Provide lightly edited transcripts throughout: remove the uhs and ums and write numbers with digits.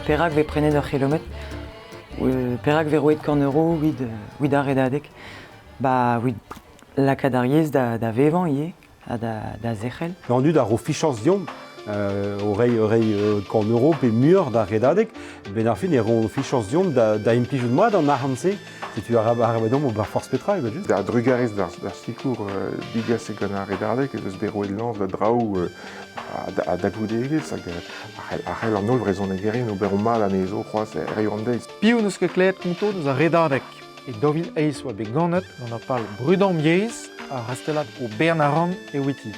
Perak 'vez prenet ur c'hilometr? Perak 'vez roet kant euro evit evit ar redadeg? Ba evit lakaat ar yezh da vevañ ivez ha da zerc'hel. An dud a ro fichañs deomp o reiñ reiñ kant euro pe muioc'h d'ar redadeg. Benn ar fin e roont fichañs deomp da implijout mat an arc'hant-se. Setu arabat deomp ober forzh petra evel-just. Da drugarez d'ar sikour digaset gant ar redadeg ez eus bet roet lañs da draoù a dalvoudegezh hag a c'hell an holl vrezhonegerien ober o mad anezho c'hoazh hiziv an deiz. Piv n'eus ket klevet konto deus ar redadeg? E 2008 oa bet ganet gant ar pal brudañ yezh ar rastellad O bern arc'hant e wiki.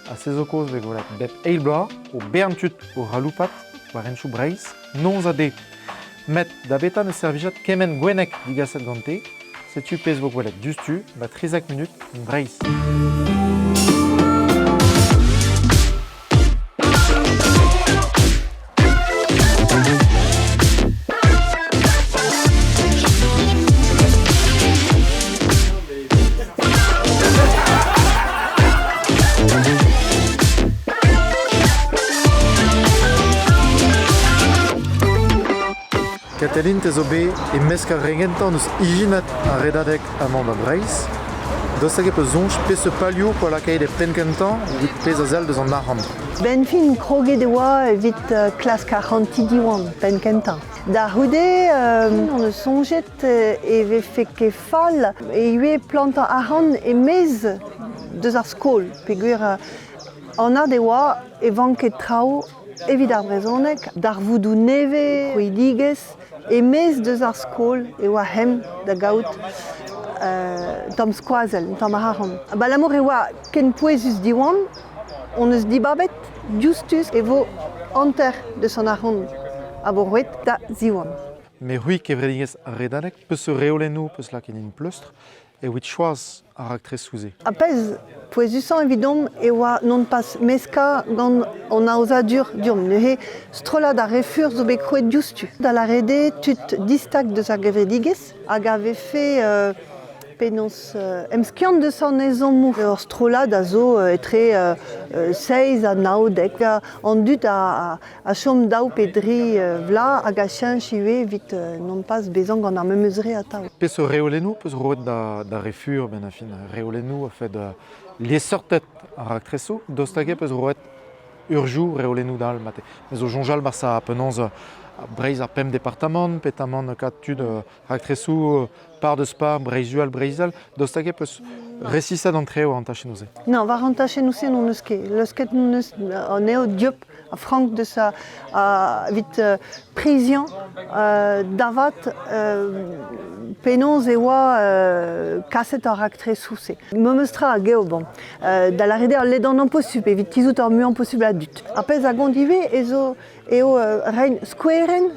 Ha se zo kaoz 'vez gwelet bep eil bloaz o bern tud o c'haloupat war henchoù Breizh noz ha deiz. Met da beta ne servijad kement gwenneg digaset gante, setu pezh 'vo gwelet diouzhtu 'ba 13 munut en Breizh. Katelin, te zo bet e-mesk ar re gentañ eus ijinad ar redadeg amañ da Breizh. Daoust hag e peus soñj peseurt palioù 'poa lakaet e penn kentañ evit pezh a sell deus an arc'hant? Benn fin kroget e oa evit klask arc'hantiñ Diwan penn kentañ. Da c'houde hon eus soñjet e vefe ket fall ivez plantañ arc'hant e-maez deus ar skol peogwir anat e oa e vanke traoù evit ar brezhoneg, darvoudoù nevez, krouidigezh, e-maez deus ar skol e oa hemp da gaout un tamm skoazell, un tamm arc'hant. Abalamour e oa ken pouezus Diwan, hon eus dibabet diouzhtu e vo hanter deus an arc'hant a vo roet da Ziwan. Met c'hwi, kevredigezh ar Redadeg, peseurt reolennoù 'peus lakaet en pleustr evit choaz ar raktresoù-se? Ar pezh pouezusañ evidomp e oa non pas meskañ gant an aozadur deomp. Neuze, strollad ar Refur zo bet krouet diouzhtu. Da lâret eo tud distag deus ar gevredigezh hag a vefe penaos emskiant deus an ezhommoù. Ur strollad a zo etre seizh ha nav dek. An dud a a chom daou pe dri vloaz hag a cheñch ivez evit non pas bezañ gant ar memes re atav. Peseurt reolennoù 'peus roet da re fur 'benn ar fin? Reolennoù a-fet liesseurted ar raktresoù? Daoust hag-eñ 'peus roet urzhioù reolennoù dall mate? Me zo soñjal marsa penaos Breizh ar pemp departamant, petamant kad tud raktresoù par deus par, Breizh-Uhel, Breizh-Izel, daoust hag-eñ 'peus resisat an treo an tachennoù-se? Non, war an tachennoù-se n'hon eus ket. Leusket hon eus anezho dieub ha frank deus a, evit priziañ da vat penaos e oa kaset ar raktresoù-se. Memes tra hag eo bon, da lâret eo al ledanañ posupl evit tizhout ar muiañ posupl a dud. Ar pezh a gont ivez ez eo eo reiñ skouerenn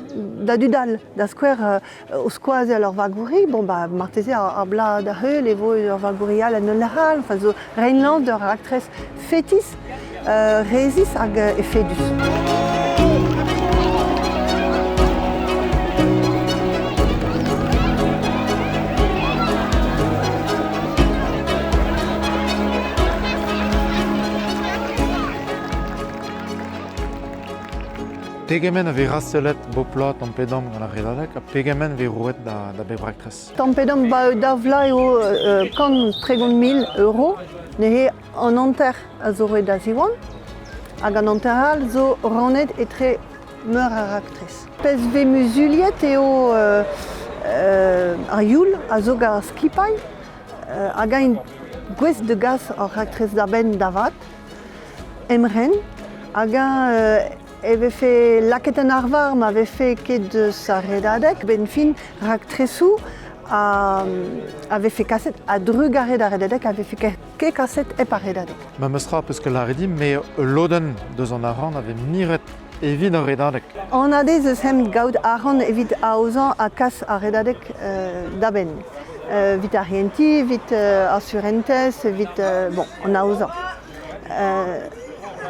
da dud all, da skouer o skoazell ur vagouri, bon bah marteze ar bloaz da heul e vo ur vagouri all en ul lec'h all, enfin zo reiñ lañs d'ur raktres fetis, rezis hag efedus. Pegement a vez rastellet bep bloaz tamm-pe-damm gant ar redadeg ha pegement vez roet da bep raktres? Tamm-pe-damm ba daou vloaz eo 130 000 euro. Neuze an hanter a zo roet da Ziwan hag an hanter all zo rannet etre meur a raktres. Pezh vez muzuliet eo ar youl a zo gant ar skipailh hag eñ gouest da gas ar raktres da benn da vat. Emren hag eñ e vefe lakaet en arvar ma vefe ket eus ar redadeg benn fin raktresoù a vefe kaset a-drugarez d'ar redadeg a vefe ket kaset hep ar redadeg. Memes tra peus ket lâret din, met ul lodenn deus an arc'hant a vez miret evit ar redadeg. Anat eo ez eus hent gaout arc'hant evit aozañ ha kas ar redadeg da benn. Evit ar rienti, evit ar surentez, evit bon, an aozañ.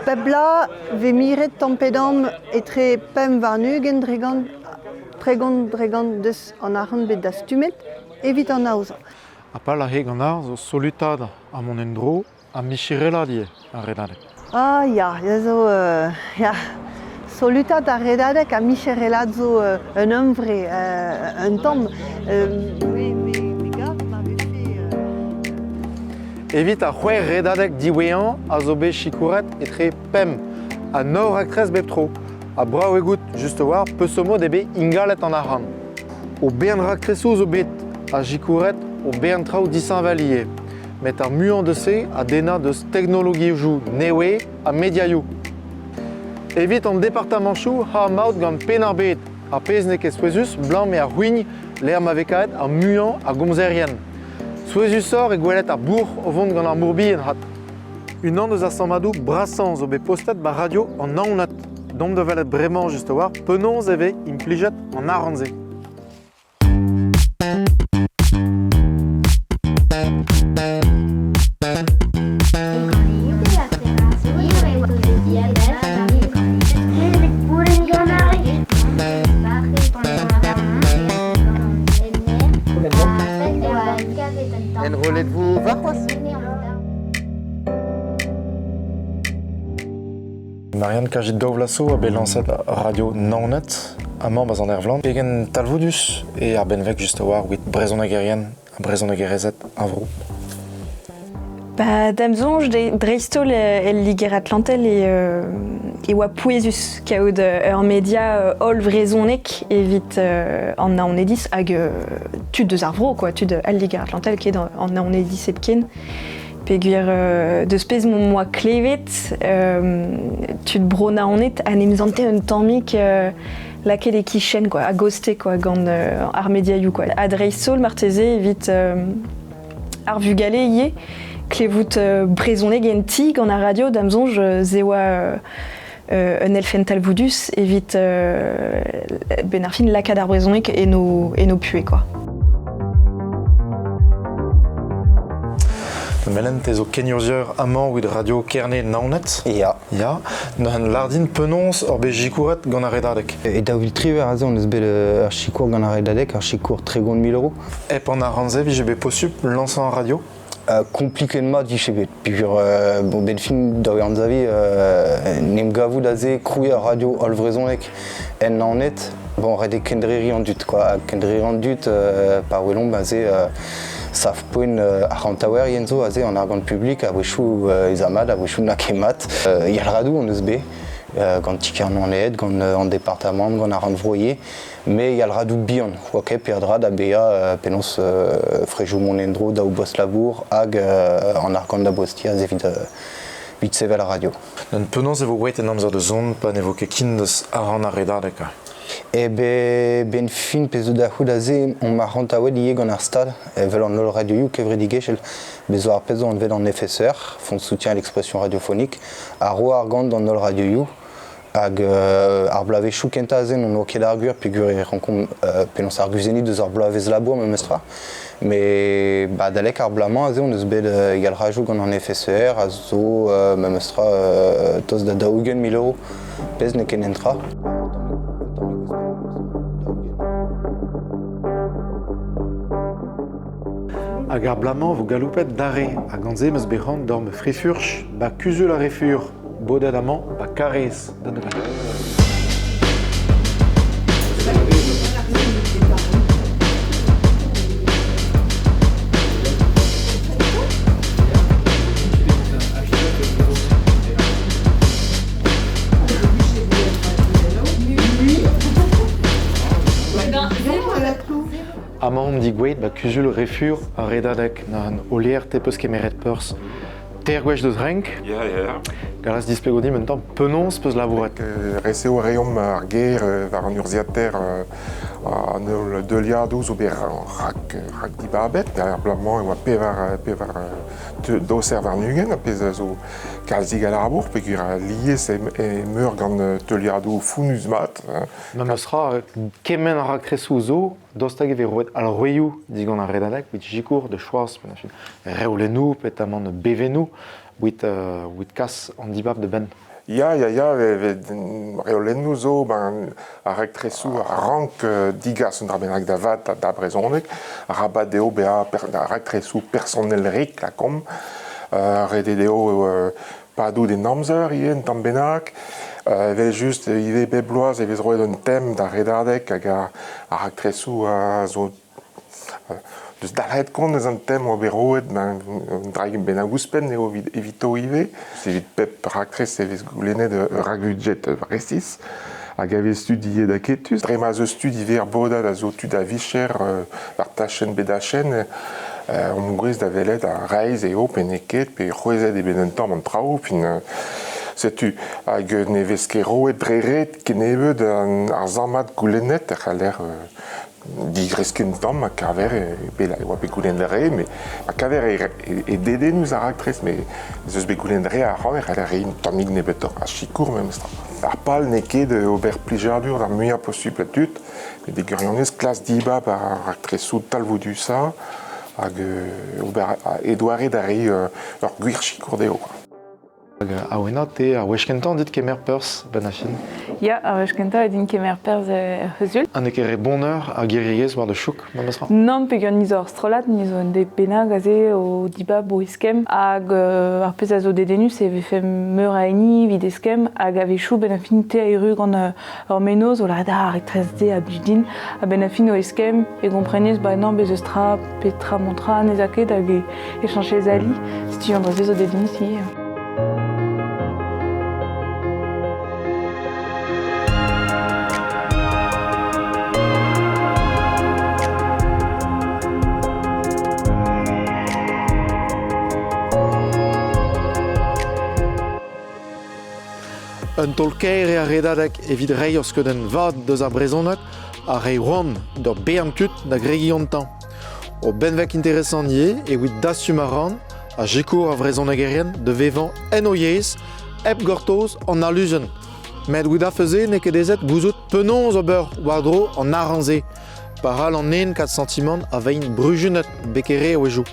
Pep bloaz 'vez miret tamm-pe-damm etre 25 dregont, 30 dregont deus an arc'hant bet dastumet evit an aozañ. Ha pal ar gant ar zo solutaat ar mont en-dro ha micherelaat ivez ar redadeg. Ah ya, ya zo ya. Absolutat ar redadeg ha micherelad zo un hunvre, un tamm. Evit ar c'hwec'h redadeg diwezhañ a zo bet sikouret etre pemp ha nav raktres bep tro. Ha brav eo goût, just a-walc'h, peseurt mod eo bet ingalet an arc'hant. O bern raktresoù zo bet ha sikouret o bern traoù disheñvel ivez. Met ar muiañ deus se a dennañ deus teknologiezhioù nevez ha mediaioù. Evit an departamanchoù ha maout gant Penn-ar-Bed, ar pezh n'eo ket souezhus 'blam eo ar c'houign lec'h ma vez kavet ar muiañ a gomzerien. Souezhusoc'h eo gwelet ar bouc'h o vont gant ar mor bihan 'hat. Unan eus ar sammadoù brasañ zo bet postet 'ba radio an Naoned. Domp da welet bremañ just a-walc'h penaos e vez implijet an arc'hant-se. Enrollet-vous warc'hoazh? Marianne Kajit daou vloaz zo a bet lañset radio Naoned amañ 'ba Sant-Ervlan. Pegen talvoudus eo ar benveg just a-walc'h evit brezhonegerien ha brezhonegerezed ar vro. Ba, da'm soñj, dreist-holl el Liger-Atlantel e oa pouezus kaout ur media hollvrezhonek evit an Naonediz hag tud eus ar vro, quoi, tud al Liger-Atlantel ket an Naonediz hepken. Peogwir deus pezh m'oa klevet, tud Bro-Naoned a 'n em sante un tammig lakaet e-kichen, quoi, a-goste quoi, gant ar mediaioù. Quoi. Ha dreist-holl marteze evit ar vugale ivez, klevout brezhoneg en ti gant ar radio, da'm soñj, se oa un elfenn talvoudus evit benn ar fin lakaat ar brezhoneg en o puhez quoi. Melen, te zo kenurzhier amañ evit Radio Kerne Naoned. Ya. Ya. Neuze lardin penaos ur bet sikouret gant ar Redadeg? E 2018 aze on eus bet ur sikour gant ar Redadeg, ur sikour 30 000 euros. Hep an arc'hant-se vije bet posupl lañsañ ar radio? Kompliket mat vije bet peogwir bon benn fin da anzaviñ en em gavout aze krouiñ ur radio hollvrezhonek en Naoned bon ret eo kendrec'hiñ an dud quoi kendrec'hiñ an dud pa welomp aze sav-poent arc'hantaouerien zo aze an argant publik a-wechoù ez a mat a-wechoù n'a ket mat yalc'hadoù hon eus bet gant ti-kêr Naoned gant an departamant gant ar rannvro ivez Me yalc'hadoù bihan, oa ket peadra da baeañ penaos frejoù mont en-dro daou bost-labour hag an argant da bostiñ aze evit evit sevel ar radio. Gant penaos e vo graet en amzer da zont pa ne vo ket ken deus arc'hant ar redadeg? Eh ben, ben fin pezh zo da c'hoût aze omp arc'hantaouet ivez gant ar Stad, evel an holl radioioù kevredigezhel. Bez zo ar pezh zo anvet an FSR, Fonds de soutien à l'expression radiophonique, a ro argant d'an holl radioioù. Hag ar bloavezhioù kentañ aze n'on oa ket ar gwir peogwir e rankomp penaos arguzenniñ deus ar bloavezh labour memestra. Mais ba adalek ar bloaz-mañ aze on eus bet yalc'hajoù gant an FSER a zo memestra tost da 40 000 euros, pezh n'eo ket netra. Hag ar bloaz-mañ vo galoupet d'arre ha gant se 'm eus bet c'hoant d'ober ma frifurch 'ba kuzul ar re fur. Bodet amañ 'ba Karaez da neuze. Amañ omp digouezhet 'ba kuzul Refur ar Redadeg. Neuze Olier, te 'peus kemeret perzh Teir gwech deus renk. Ya, ya. Gallas displego dimp un tamm penaos peus labouret. Resev a reomp ar ger war an urzhiataer an holl deuliadoù zo bet rak, rak dibabet. Er bloaz-mañ e oa pevar, pevar doser warn-ugent, ar pezh a zo kalzik a labour, peogwir alies emeur gant teuliadoù fonnus-mat. Memes tra, kement a raktresoù zo, Daoust hag e vez roet alc'hwezioù digant ar redadeg evit sikour da choaz reolennoù petamant bevennoù evit evit kas an dibab da benn? Ya, ya, ya, reolennoù zo, ben, ar raktresoù a rank digas un dra bennak da vat da brezhoneg. Arabat eo bezañ raktresoù personel-rik, lakaomp. Ret eo dezho padout en amzer ivez un tamm bennak. Evel-just ivez bep bloaz e vez roet un tem d'ar redadeg hag ar raktresoù a zo deus dalc'het kont eus an tem oa bet roet un draig bennak ouzhpenn eo evito ivez. Evit pep raktres e vez goulennet ur rakvudjed resis hag a vez studiet aketus. Dre ma 'z eus tud ivez er bodad a zo tud a-vicher war tachenn pe dachenn omp gouest da welet ha reizh eo pe n'eo ket, pe c'hwezhet eo bet un tamm an traoù. Fin, setu hag ne vez ket roet dre ret kennebeut ar sammad goulennet e c'haller digreskiñ un tamm ma kaver e oa bet goulennet re, met ma kaver e dedennus ar raktres, met ez eus bet goulennet re arc'hant e c'haller reiñ un tammig nebeutoc'h a sikour memestra. Ar pal n'eo ket ober plijadur d'ar muiañ posupl a dud, met e gwirionez klas dibab ar raktresoù talvoudusañ hag ober e doare da reiñ ur gwir sikour dezho. Hag Awena, te ar wech kentañ dit kemer perzh 'benn ar fin? Ya, ar wech kentañ eo din kemer perzh er c'huzul. Ha n'eo ket re boneur ar gevredigezh war da chouk memestra? Nann, peogwir ni zo ur strollad, ni zo un deiz bennak aze o dibab o eskemm hag ar pezh a zo dedennus e vefe meur a hini evit eskemm hag a-wechoù 'benn ar fin te a erru gant ur mennozh o lâret ah raktres-se a blij din a-benn ar fin o eskemm e gomprenez bah non bez eus tra petra mañ tra n'ez a ket hag e chañchez ali setu an dra-se zo dedennus ivez. Un taol-kaer eo ar redadeg evit reiñ ur skeudenn vat deus ar brezhoneg ha reiñ c'hoant d'ur bern tud da gregiñ gantañ. Ur benveg interesant ivez evit dastum ar ran ha sikour ar vrezhonegerien da vevañ en o yezh hep gortoz an aluzenn. Met goude se n'eo ket aezet gouzout penaos ober war-dro an arc'hant-se pa c'hall an nen kat santimant a vein bruzunet bekere a-wezhioù.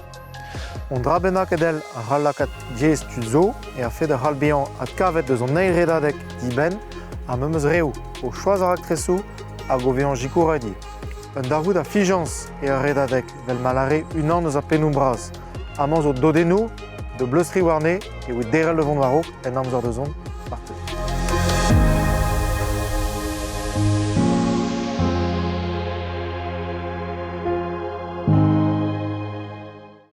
Un dra bennak edel a c'hall lakaat diaes tud zo eo ar fed a c'hall bezañ adkavet eus an eil redadeg dibenn ar memes reoù o choaz ar raktresoù hag o vezañ sikouret ivez. Un darvoud a fiziañs eo ar redadeg evel ma lâre unan eus ar pennoù bras. Amañ zo dodennoù da bleustriñ warne evit derc'hel da vont war-raok en amzer da zont.